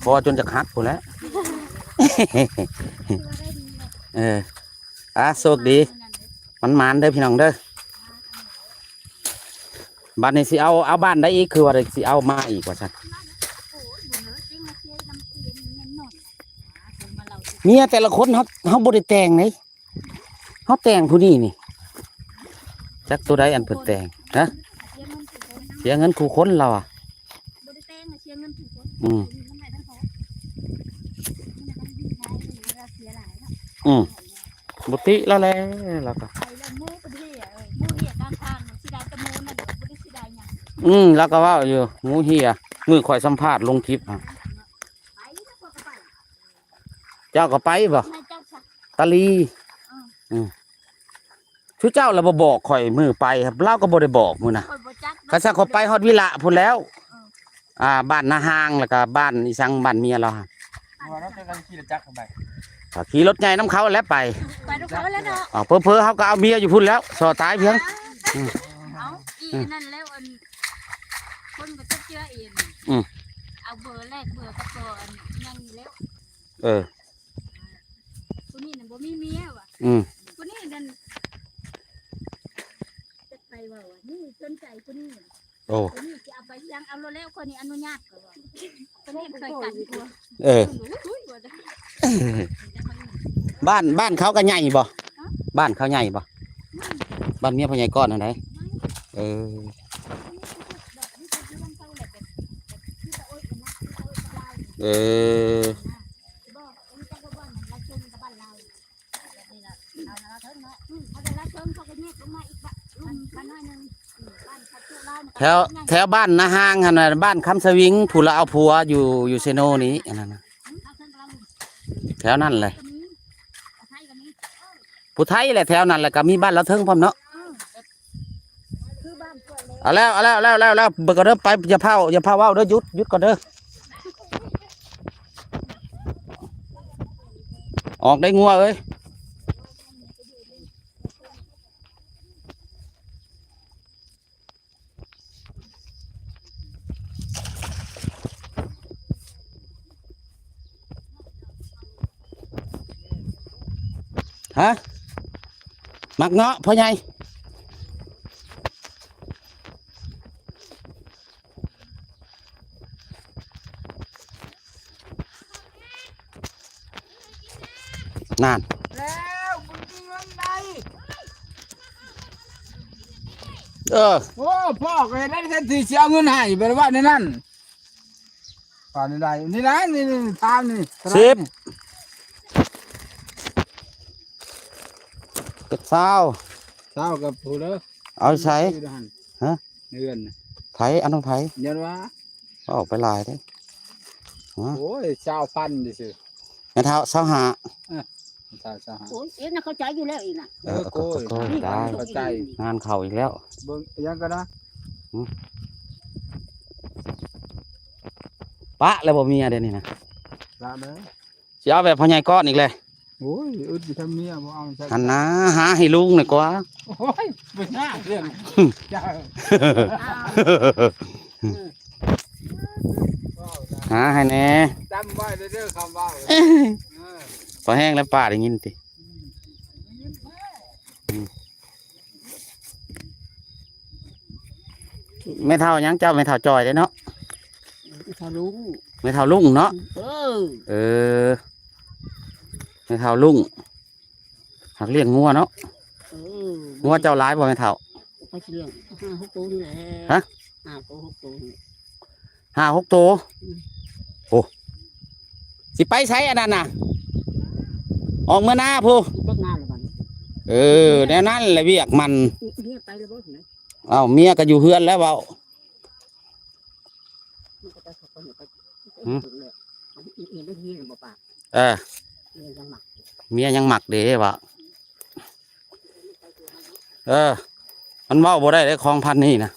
ພໍຈົນຈະຫັກພຸ້ນແຫຼະ. ເອີ ອ່າ ໂຊກດີ ມັນໝານເດີພີ່ນ້ອງເດີ. ບັດນີ້ຊິເອົາ ເອົາບ້ານໃດອີກ ຄືວ່າຊິເອົາມາອີກວ່າຊັ້ນ. ເມຍແຕ່ລະຄົນ ເຮົາ ເຮົາບໍ່ໄດ້ແຕ່ງເດ້ ເຮົາແຕ່ງຜູ້ນີ້ນີ້ ຈັກໂຕໃດອັນເພິ່ນແຕ່ງ ຮະ ເສຍເງິນຄູ່ຄົນລາວອະ. ບໍ່ໄດ້ແຕ່ງ ເສຍເງິນທຸກຄົນ. ອືມ ມັນໄດ້ທັງພໍ ມັນໄດ້ທັງດີໃນ ເວລາເສຍຫຼາຍເນາະ. ອືມ ບໍ່ຕິລາວແຫຼະ ລາວກໍ ໄປແລ້ວໝູ່ກໍດີ ເອີ ໝູ່ເຫຍກາງທາງ ຊິໄດ້ແຕ່ໝູ່ນັ້ນ ບໍ່ໄດ້ຊິໄດ້ຫຍັງ. ອືມ ລາວກໍເວົ້າຢູ່ ໝູ່ເຫຍ ມື້ຂ້ອຍສຳພາດລົງຄລິບຫັ້ນ. ໄປແລ້ວກໍໄປ ເຈົ້າກໍໄປບໍ່? ແມ່ນເຈົ້າຊະ ຕາລີ. ອືມ ອືມ ຊຸເຈົ້າລະບໍ່ບອກຂ້ອຍມື້ໄປ ລາວກໍບໍ່ໄດ້ບອກມື້ນະ. ຂ້ອຍບໍ່ຈັກ ຄັນຊັ້ນຂ້ອຍໄປຮອດວິລະພຸ້ນແລ້ວ. ເອີ ອ່າ ບ້ານນາຮາງ ແລ້ວກໍບ້ານອີ່ສັງ ບ້ານເມຍລາວຫັ້ນ. ວ່າລາວຈະຂີ່ລົດຈັກໄປ ກໍຂີ່ລົດໃຫຍ່ນຳເຂົາແຫຼະໄປ. ໄປນຳເຂົາແຫຼະເນາະ. ເອີ ເຜີໆເຮົາກໍເອົາເມຍຢູ່ພຸ້ນແລ້ວ ສໍຕາຍພຽງ. ອືມ ເອົາ ອີອັນນັ້ນແລ້ວ ອັນ ຄົນກໍຈັກເທື່ອເອງ. ອືມ ເອົາເບີແລກເບີກັບໂຕອັນຫຍັງນີ້ແລ້ວ. ເອີ ຜູ້ນີ້ນະບໍ່ມີເມຍວ່າ. ອືມ ຜູ້ນີ້ນັ້ນ ຈັກໃຜເວົ້າວ່າ ນີ້ສົນໃຈຜູ້ນີ້. ໂອ້ ຜູ້ນີ້ຊິເອົາໄປຍັງ ເອົາໂລດແລ້ວ ຂ້ອຍນີ້ອະນຸຍາດ ຂ້ອຍວ່າ ຄົນນີ້ເຄີຍກັນ. ເອີ ບ້ານ ບ້ານເຂົາກໍໃຫຍ່ບໍ່? ບ້ານເຂົາໃຫຍ່ບໍ່? ບ້ານເມຍພໍ່ໃຫຍ່ກ້ອນຫັ້ນໃດ. ເອີ ເອີ ແຖວ ແຖວບ້ານນາຮາງຫັ້ນນະ ບ້ານຄຳສະວິງ ຜູ້ລະເອົາຜົວຢູ່ ຢູ່ເຊໂນນີ້ ອັນນັ້ນນະ ແຖວນັ້ນແຫຼະ ຜູ້ໄທແຫຼະ ແຖວນັ້ນແຫຼະ ກໍມີບ້ານລາວເທິງພ້ອມເນາະ. ເອົາແລ້ວ ເອົາແລ້ວ ເອົາແລ້ວ ເອົາແລ້ວ ເບິ່ງກ່ອນເດີ ໄປ ຢ່າຟ້າວ ຢ່າຟ້າວເວົ້າເດີ ຢຸດ ຢຸດກ່ອນເດີ ອອກໄດ້ງົວເອີຍ. ຮະ ໝາກເງາະພໍ່ໃຫຍ່ ນັ້ນ ແລ້ວບໍ່ມີເງິນໃດ. ເອີ ໂອ້ ພໍ່ກໍເຮັດໄດ້ແທນທີ່ຊິເອົາເງິນໃຫ້ ບໍ່ໄດ້ວ່າແນວນັ້ນ. ປານໃດ ນີ້ນະ ນີ້ ນີ້ ຖາມນີ້ ສິບ ກັບຊາວ ຊາວກັບຜູ້ເດີ ເອົາໃສ ຢູ່ຫັ້ນ ຮະ ໃນເຮືອນນະ ໃຜ ອັນຂອງໃຜ ຍ້ອນວ່າ ເວົ້າໄປຫຼາຍເດ້ ຮະ ໂອ້ຍ ຊາວພັນຊື່ໆ ແມ່ເຖົ້າ ຊາວຫ້າ ເອີ ຊາວ ຊາວຫ້າ ໂອ້ຍ ເອັນນະ ເຂົ້າໃຈຢູ່ແລ້ວອີກນະ ເອີ ເອີ ໂອ້ຍ ໂອ້ຍ ຕາຍ ເຂົ້າໃຈ ງານເຂົ້າອີກແລ້ວ ເບິ່ງຫຍັງກໍນະ ປະແລ້ວບໍ່ເມຍດຽວນີ້ນະ ລະເດີ ຊິເອົາແບບພໍ່ໃຫຍ່ກ້ອນອີກແຫຼະ ໂອ້ຍ ອຶດຢູ່ທຳເມຍ ບໍ່ເອົາໃສ່ ຫັ້ນນາ ຫາໃຫ້ລຸງໜ້ອຍກວ່າ ໂອ້ຍ ບໍ່ຍາກເລື່ອງ ເຈົ້າ ຫາໃຫ້ແດ່ ຈຳໄວ້ເດີ ເດີ ຄຳເວົ້າ ເອີ ພໍແຮງແລ້ວປ້າໄດ້ຍິນຕິ ແມ່ເຖົ້າຫຍັງເຈົ້າ ແມ່ເຖົ້າຈ່ອຍເດ້ເນາະ ແມ່ເຖົ້າລຸງ ແມ່ເຖົ້າລຸງເນາະ ເອີ ເອີ ແມ່ເຖົ້າລຸງ ຮັກລ້ຽງງົວເນາະ ເອີ ງົວເຈົ້າຫຼາຍບໍ່ແມ່ເຖົ້າ ໄປຊິລ້ຽງ ຫ້າຫົກໂຕນີ້ແຫຼະ ຮະ ຫ້າໂຕຫົກໂຕນີ້ ຫ້າຫົກໂຕ ອືມ ໂອ້ ຊິໄປໃສອັນນັ້ນນະ ອອກເມືອນາພຸ້ນ ຈັກງານລະບັດນີ້ ເອີ ແນວນັ້ນແຫຼະວຽກມັນ ເມຍໄປແລ້ວບໍ່ນະ ເອົ້າ ເມຍກໍຢູ່ເຮືອນແລ້ວເວົ້າ ມັນກໍໄປ ຫືມ ເອີ ເມຍຍັງມັກເດ້ວ່າ ເອີ ມັນເວົ້າບໍ່ໄດ້ເດ້ ຂອງພັນນີ້ນະ